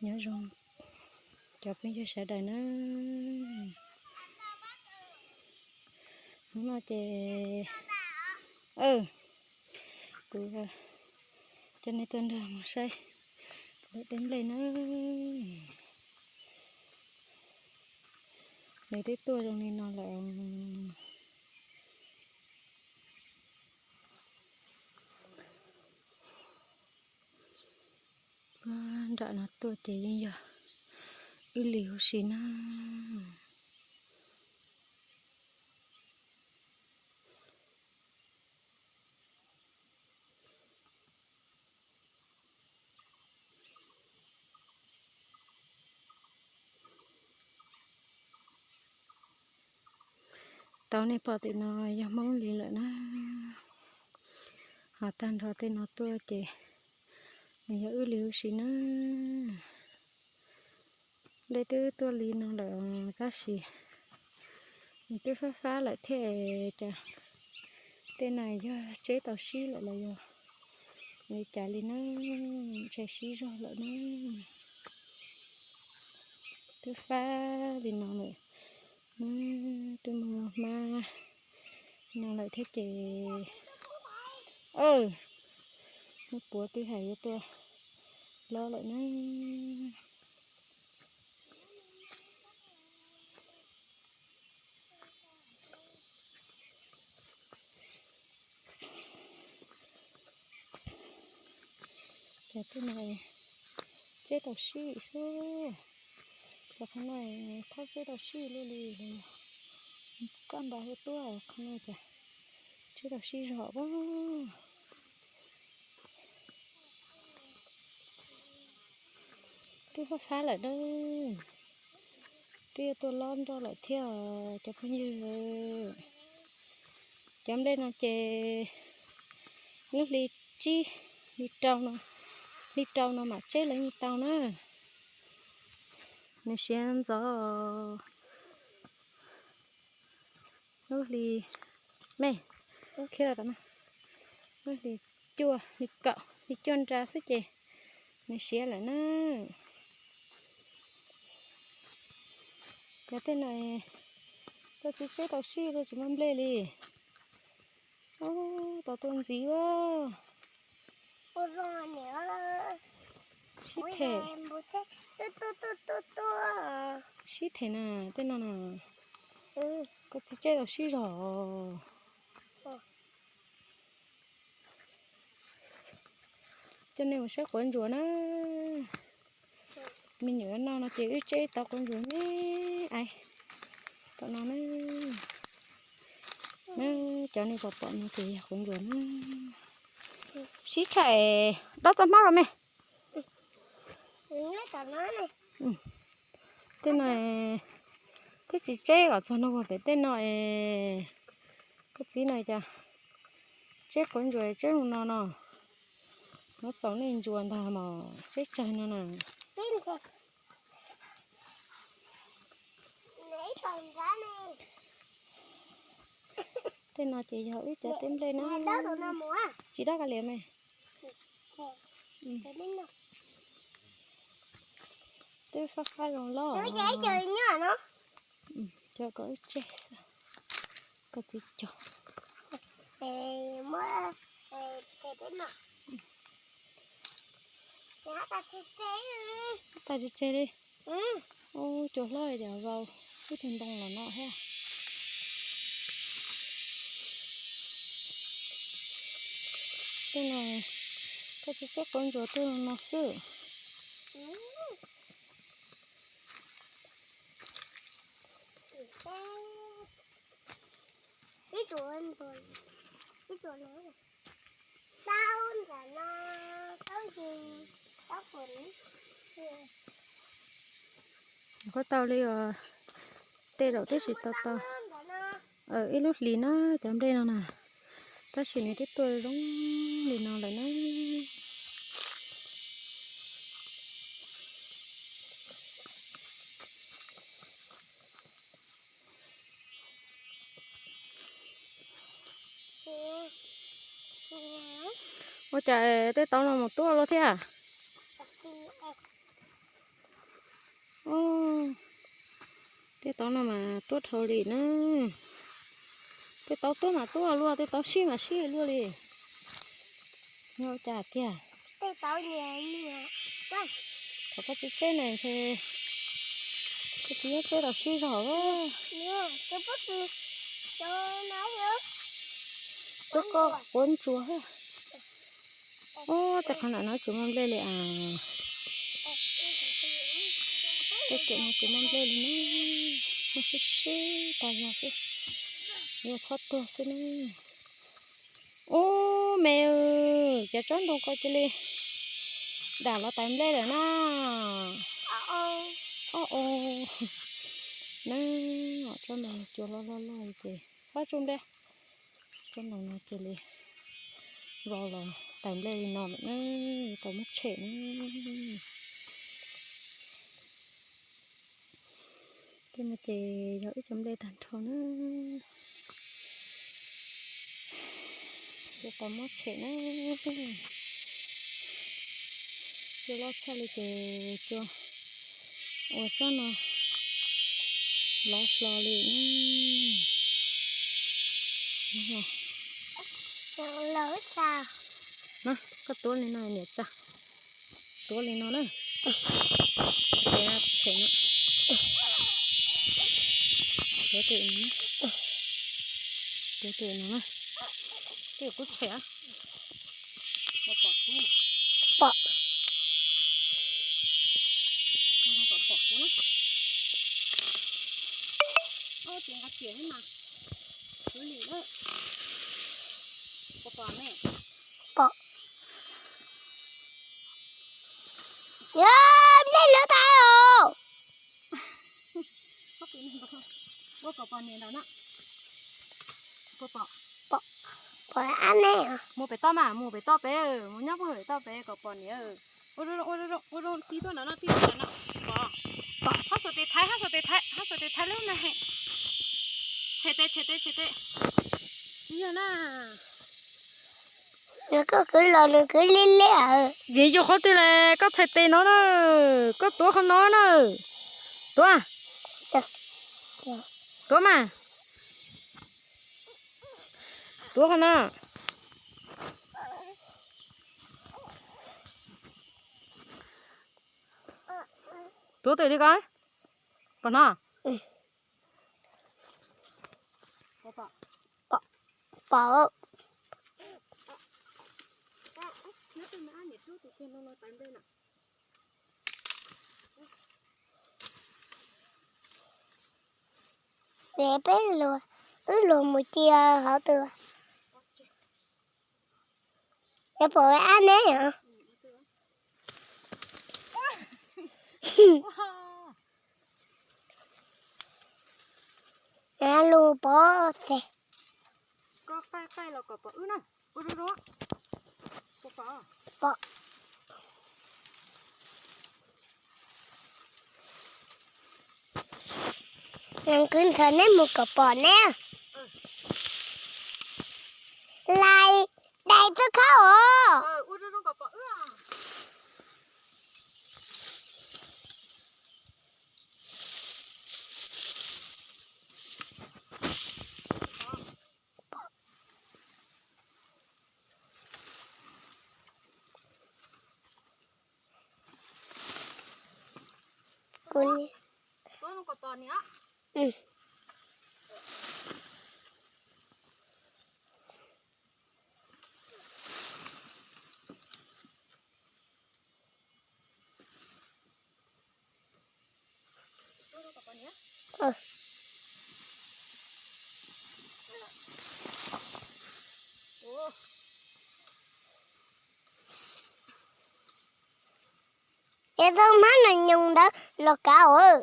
Nyob zoo cov phooj ywg sawv daws na. Hnub no ces kuv coj nej tuaj nrog mus saib lawv tej nplej na. Nws twb tuaj zoo li no lawm. Nram no tuaj ces yeej yog wb li huv si na. Tau nej pom tim no yog Hmoob li lawm na. Ho tag nrho tej no tuaj ces nws yog wb li huv si na. Nplej twb tuaj li no lawm tab sis nws twb fab fab lawm thiab cas. Tej no yog tseb tau sib lawm los yog li cas li na, ntshe sib zog lawm na. Twb fab li no lawm, twb muaj hmab no lawm thiab ces, muab puav twb hais yuav tuaj lob lawm na. Cov tej no tseb tau sib xwb, cov qhov no thaub tseb tau sib luaj li, kaj npas hu tuaj qhov no cas tseb tau sib zog ua. Twb fab fab lawm na, twb yuav tuaj lob nroj lawm thiab os cov phooj ywg. Cov nplej no ces lub hli tsib, hli rau no, hli rau no mam tseb los yeej tau na. Nws siav ntxov. Lub hli me, lub hli cuaj, hli kaum, hli cuaj nra xwb ces nws siav lawm na. Cov tej no koj txiv tseb tau sib los tsis muaj nplej li. Ub, tau tuaj ntxiv ua. Sib them. Sib them na, tej no na. Koj txiv tseb tau sib zog. Coj nej mus saib quav ntsuas na. Me nyuam no no ces wb tseb tau quav ntsuas me aiv tom no na. Na, cov nej pom pom no ces yog quav ntsuas na. Sib tshaj es dob txoj hmab ko me. Tej no twb tsis tseb kom txog no ua pem tej no es. Koj txiv no cas tseb quav ntsuas tseb zoo no no. Muab txaus nej ntsuas ntag mas tseb tsawg no na. Tej no ces yog wb cov teb nplej na. Tsis dab kav liam me. Twb fab fab zoo loj. Cov kom wb tseg xwb. Koj txiv cog. Tag tseg tseg li. Ub, cua hlob cas vau ib tug ntoo los no thiab. Tej no koj txiv tseb quav ntsuas tuaj no xwb. Koj tau li os, tej zaum twb tsis tau tau. Ib lub hlis na cov nplej no na, tab sis nws twb tuaj zoo li no lawm na. Ua cas tej tauv no mus tuaj luaj thiab? Tej taub no mas tuab dhau li na. Tej taub tuab mas tuab luaj, tej taub sib mas sib luaj li. Yog ua cas tiag? Thaum koj tsis tseb na ntshe koj tsis nyob tseb tau sib zog. Tuab koj quav ntsuag. Ub, tej qhov ntawm no tsis muaj nplej li as. Tej kem no tsis muaj nplej li na. Muaj sib sib tas zog xwb. Yog txhob tuag xwb na. Ub, me, cov tsob ntoo ko cia li dam los tais nplej lawm na. Ob, o, na, tsob ntoo cua loj loj loj li ces fab tsuj nplej. Tsob ntoo no cia li vau los tais nplej li no lawm na, yuav tau muab tshem na. Tej no ces yog ib co nplej tag nrho na. Yuav tau muab tshem na. Cua loj tshaj li ces cua ua tsob no lov hlo li. Koj tuav li no niam txa. Tuav li no na. Tshem no. Tuav tus no. Tuav tus no na. Tej kuv tshem. Pom. Pom kuv na. Ces nqa kiag mas. Kuv lim lawm. Koj pom ne? Pom. Nplej lawv tas os. Ua kom pom niam ntawm no. Pom. Pom ab ne. Mus pem toj mas, mus pem toj pem, mus nyob puag pem toj pem kom pom niam. Ua zoo, ua zoo, ua zoo, tib tuaj ntawm no, tib tuaj ntawm no. Pom. Hab xuas tes thaiv, hab xuas tes thaiv, hab xuas tes thaiv lub na he. Tshem tes, tshem tes, tshem tes. Tsis yog na. Nws koj kwv los nws kwv liab liab. Yeej yog qhov twg las koj txhais tes no na, koj tuav qhov no na. Tuav. Tuav mas. Tuav qhov no. Tuav twm li ko. Pom no. Pom. Peb luag, wb luag mus cia hauv twg. Yuav pom ab neb os. Lus pov ces. Pom. Nws kwv ntxhov neb mus kom pom neb. Lais dais txoj khaub os. Kuv Es txhob hmab nws nyoos ntawd los kav os.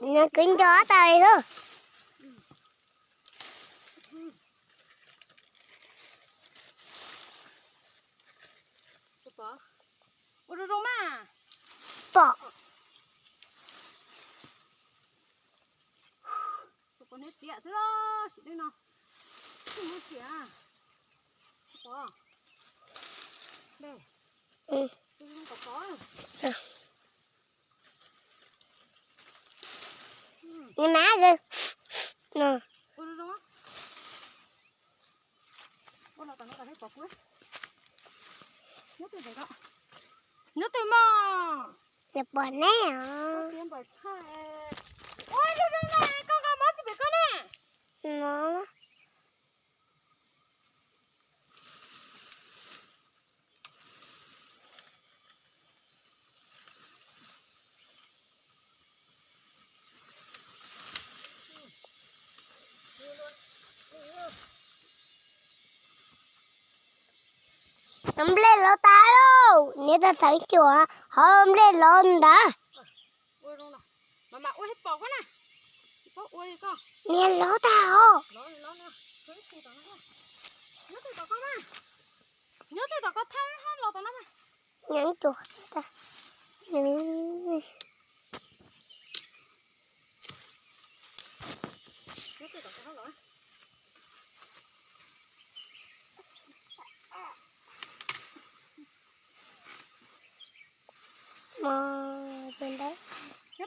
Nws kwv nco tas li hos. Pom. Pom neb tiam xwb los sim neej no. Ni mas no. Nyob twg mog? Nyob pom neb os. Ua zoo zoo na, koj nqa mob tsis pem koj na. No. Nplej lov tas lauj, niam tab txeev cuam hov nplej lov ntawd. Niam lov tas os. Nyob twg tom koj thaij los tom no. Nyob cuam tas. Nyob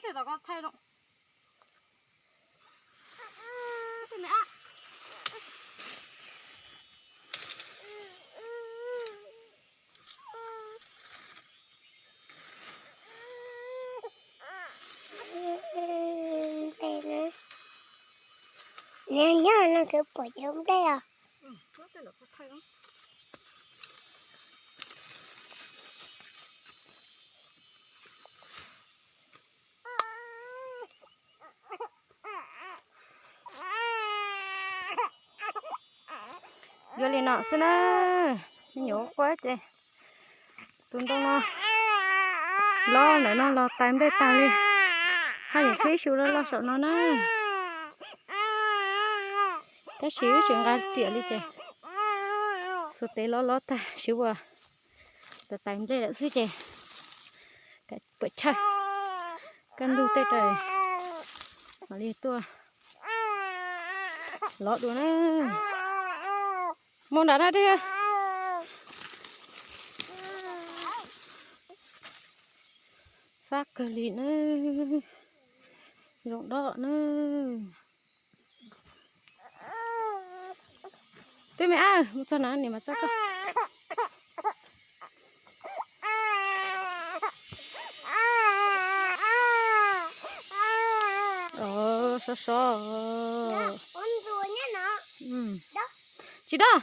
twg tom koj thaij los. Nyob no kuv pom cov nplej os. Yuav li no xwb na, me nyuam quaj ces tus ntoo no los ntawm no los tais nplej tag li, haj yam tshuav ib xyu loj loj saum no na. Tab sis wb tsis nqa riam li ces xuas tes los los tag siv ua tais tais nplej lawm xwb ces puam chawj, kaj ntug tej raws mam li tuaj lov dua na. Mus nram no dig. Fab kawg li na, zoo doj na. Twb me ab mus txog na, niam mas txog koj. Sov sov. Tsis doj.